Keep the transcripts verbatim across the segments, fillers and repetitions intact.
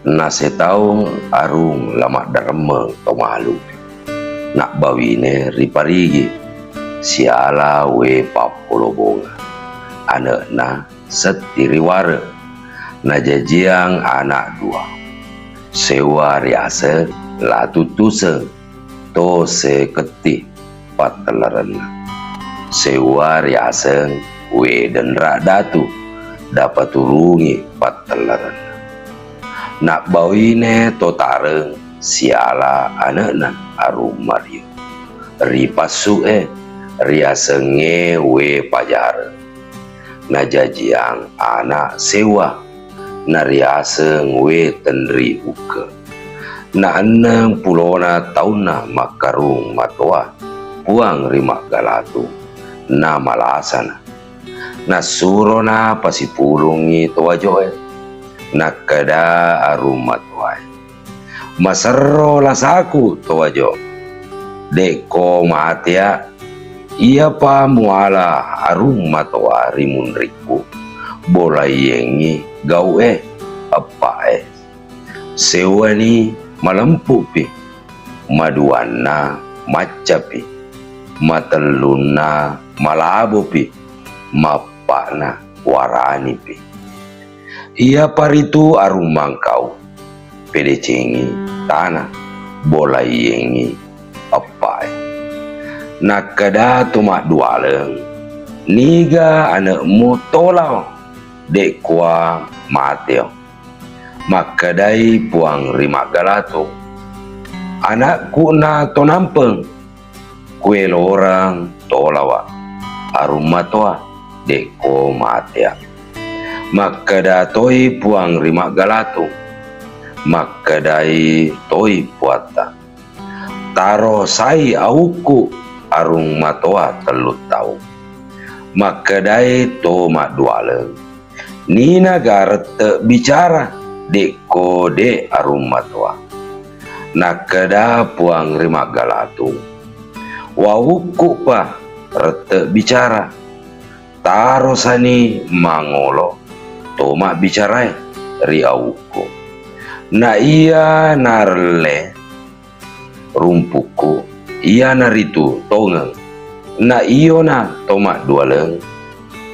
Nasetaung arung la maddaremmeng to malu. Nabbawine ri Parigi, siala we Pappolo Bonga. Ane'na setti ri Wareng. Najajiang ana' dua. Seuwa riaseng La Tuttuseng, to seketti pattellarenna. Seuwa riaseng We Denra Datu, Dapaturungi pattellarenna. Nabbawine to Tareng siala ane'na Arung Mario. Ri Passu'e riasengnge We Pajareng. Najajiang ana' seuwa, nariaseng We Tenri Ukke. Naenneng pulona taunna makkarung matoa Puang ri Maggalatung, namalasana. Nassurona pasipulungngi to Wajo'e. Nakkeda arung matoae, "Maserro lasaku to Wajo, de'ko matea. Iyapa muala arung matoa ri munrikku, bolaiyengngi gau'e, eppa'e. Seuwani malempu'pi, maduanna maccapi, matellunna malabopi, maeppa'na waranipi. Iyapa ritu arung mangkau, pedecengi tana, bolaiyengngi eppa'e." Nakkeda to maddualeng, "Niga ane'mu tolao, de'kua mateo?" Makkedai Puang ri Maggalatung, "Ana'ku na to Nampeng, kuelorang tolawa arung matoa, de'ko matea." Makkeda toi Puang ri Maggalatung, makkedai toi Puatta, "Tarosai aukku arung matoa tellu taung." Makkedai to maddualeng, "Ninaga rette bicara, de'ko de' arung matoa?" Nakkeda Puang ri Maggalatung, "Waukkupa rette bicara. Tarosani mangolo to mabbicarae ri aukku. Na iya narelle rumpukku, iyanaritu tongeng. Na iyona to maddualeng,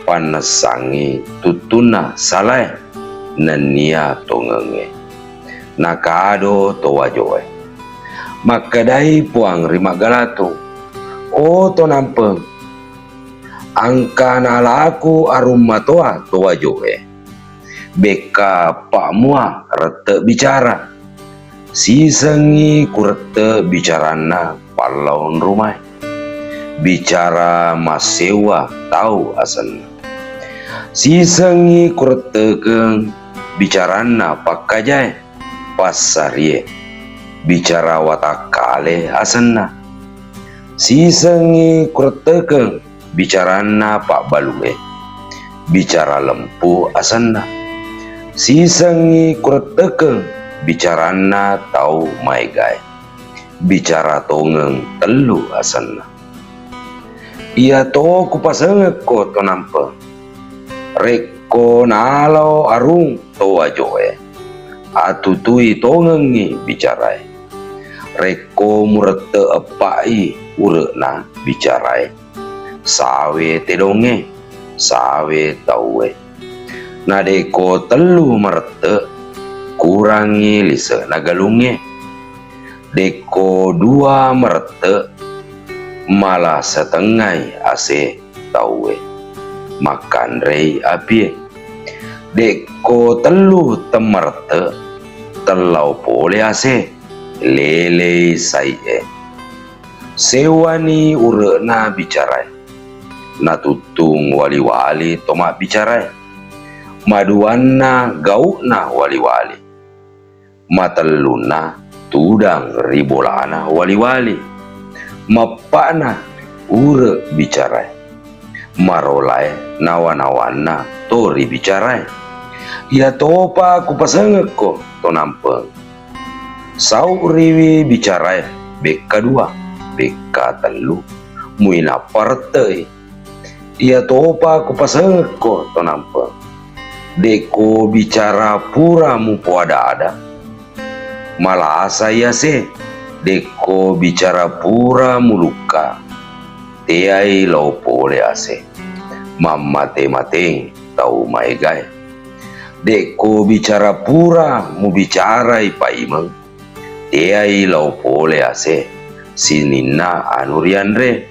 pannessangngi tuttunna salae nennia tongengnge." Nakado to Wajoe. Makkedai Puang ri Maggalatung, "O to Nampeng, engka nalaku arung matoa to Wajoe. Bekka eppa'mua rette bicara. Sisengngi kurette bicaranna pallaong rumae. Bicara masseuwa tau asenna. Sisengngi kurettekeng bicaranna pakkajae, passarie. Bicara watakkale asenna. Sisengngi kurettekeng bicaranna pabbalue, bicara lempu asenna. Sisengngi kurettekeng bicaranna tau maegae, bicara tongeng tellu asenna. Iyato kupasengekko to Nampeng. Rekko nalao arung to Wajoe, atutui tongengngi bicarae. Rekko murette eppa'i ure'na bicarae, sawe tedongnge, sawe tauwe. Nadekko tellu marette, kurangngi lise'na galungnge. Dekko dua marette, mala setengngai ase tauwe, makkanrei apie. Dekko tellu temmarette, tellau pole ase, lelei sai'e. Seuwani ure'na bicarae, natuttung wali-wali to mabbicarae. Maduanna gau'na wali-wali. Matellunna tudang ri bolana wali-wali. Maeppa'na ure' bicarae. Marolae nawa-nawanna to ri bicarae. Iyatopa kupasengekko to Nampeng. Sau'riwi bicarae bekka dua, bekka tellu, muinappa rette'i. Iyatopa kupasengekko to Nampeng. Dekko bicara pura mupoada-ada, Malasai ase, dekko bicara pura mulukka, teai lao pole ase. Mammate-mateng tau maegae. Dekko bicara pura mubicarai paimeng, teai lao pole ase sininna anu rianre.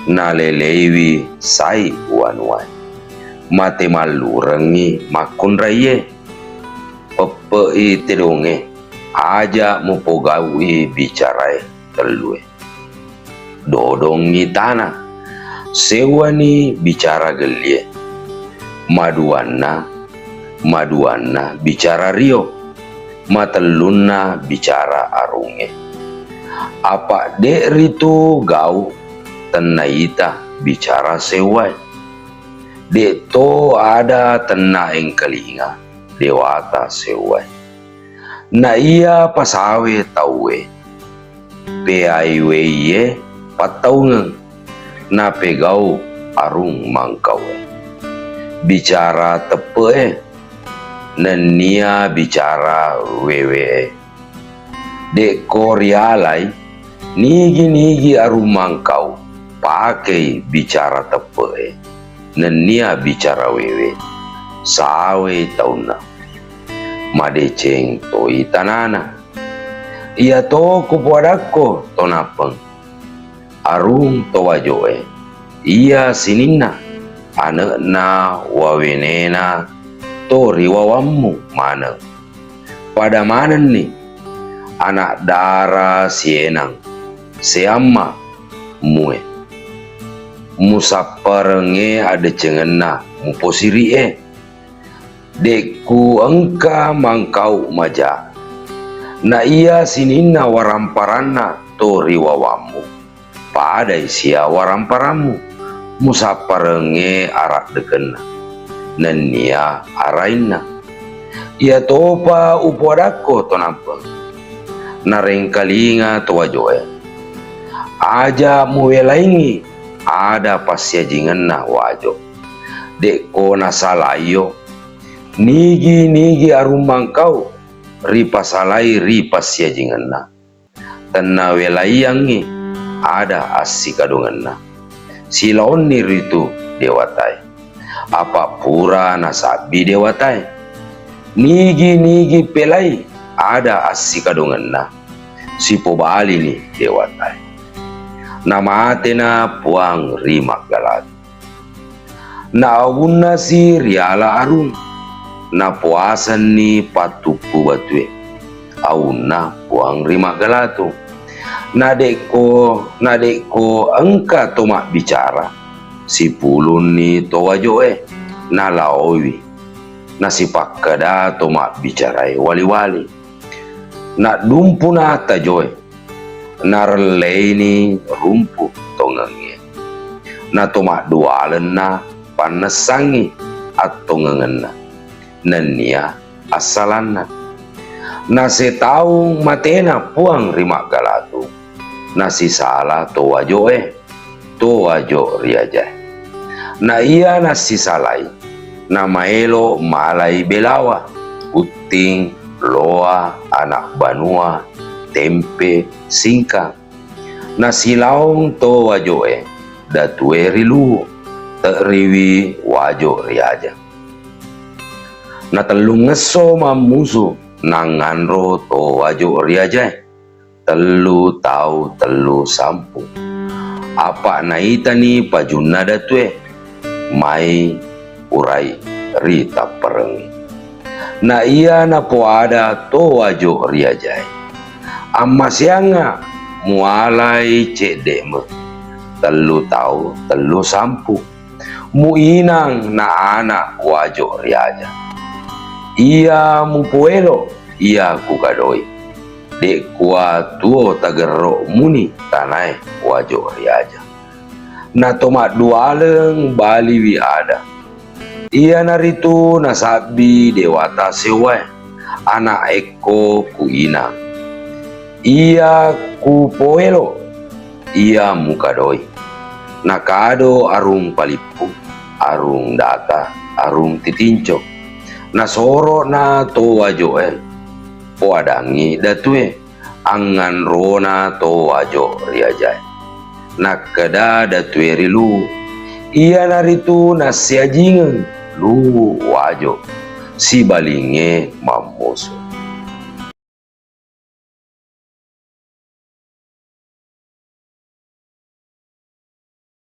Naleleiwi sai wanuae. Mate mallurengngi makkunraie. Peppe'i tedongnge, aja mupogau'i bicarae tellue. Dodongngi tana, seuwani bicara gellie. Maduanna, maduanna bicara rio, matellunna bicara arungnge. Apa de' ritu gau' tennaita bicara seuwae. De'to ada tenna engkalinga dewata seuwae. Na iya pasawe tauwe, peaiweie pattaungeng, napegau arung mangkaue. Bicara teppe'e, nennia bicara wewe'e. De'ko rialai, nigi-nigi arung mangkau pakei bicara teppe'e, nennia bicara wewe, sawei taunna. Madeceng toi tanana. Iyato kupoadakko to Nappeng, arung to Wajo'e, iya sininna ane'na wawenena to ri wawammu maneng. Pada manenni anak dara sienang seamma mue. Musapparengnge adecengenna muposiri'e. De'ku engka mangkau maja. Na iya sininna waramparanna to ri wawammu, padai sia waramparammu, musapparengnge araddekenna, nennia arainna. Iyatopa upoadakko to Nappeng, narengkalinga to Wajo'e. Aja muwelaingngi ada passiajingenna Wajo. De'ko nasalaio, nigi-nigi arung mangkau ripasalai ri passiajingenna. Tennawelaiangngi ada assikadongenna. Silaonni ritu dewatae. Apa pura nasabbi dewatae. Nigi-nigi pelai ada assikadongenna. Sipobalini dewatae. Namatena Puang ri Maggalatu. Naawunnasi riala arung, napoasenni pattuppu batue. Awunna Puang ri Maggalatu. Nadekko, nadekko engka to mabbicara, sipulunni to Wajo'e, nalaowi. Nasipakkeda to mabbicarae wali-wali. Naddumpuna tajoe, narelleini rumpu tongengnge. Nato maddualenna pannessangngi attongengenna, nennia assalanna. Nasetaung matena Puang ri Maggalatu, nasisala to Wajo'e. To Wajo riajae. Na iya nassisalai, namaelo malai belawa, utting, loa, anak banua, tempe, singkang. Nasilaong to Wajoe, datue ri Luwu, te'riwi Wajo riaja. Natellungngesso mammusu nangnganro to Wajo riajae. Tellu tau tellu sampu. Apa naitani pajunna datue, mai urai ri tapperengnge. Na iya napoada to Wajo riajae, ammaseangnga mualai cedde'me, tellu tau tellu sampu. Muinang na ana Wajo riaja. Iya mupoelo, iya kugadoi. Dekkua tuo tagerro muni tanae Wajo riaja. Na to maddualeng baliwi ada. Iyanaritu nasabbi dewata seuwae, ana ekko kuinang. Iya kupoelo, iya mukadoi. Nakado Arung Palippu, Arung Data, Arung Titinco. Nasoro'na to Wajoe. Poadangngi datue, angnganrona to Wajo ri ajae. Nakkeda datue ri Luwu, iyanaritu nassiajingeng Luwu Wajo sibalingnge mammusu.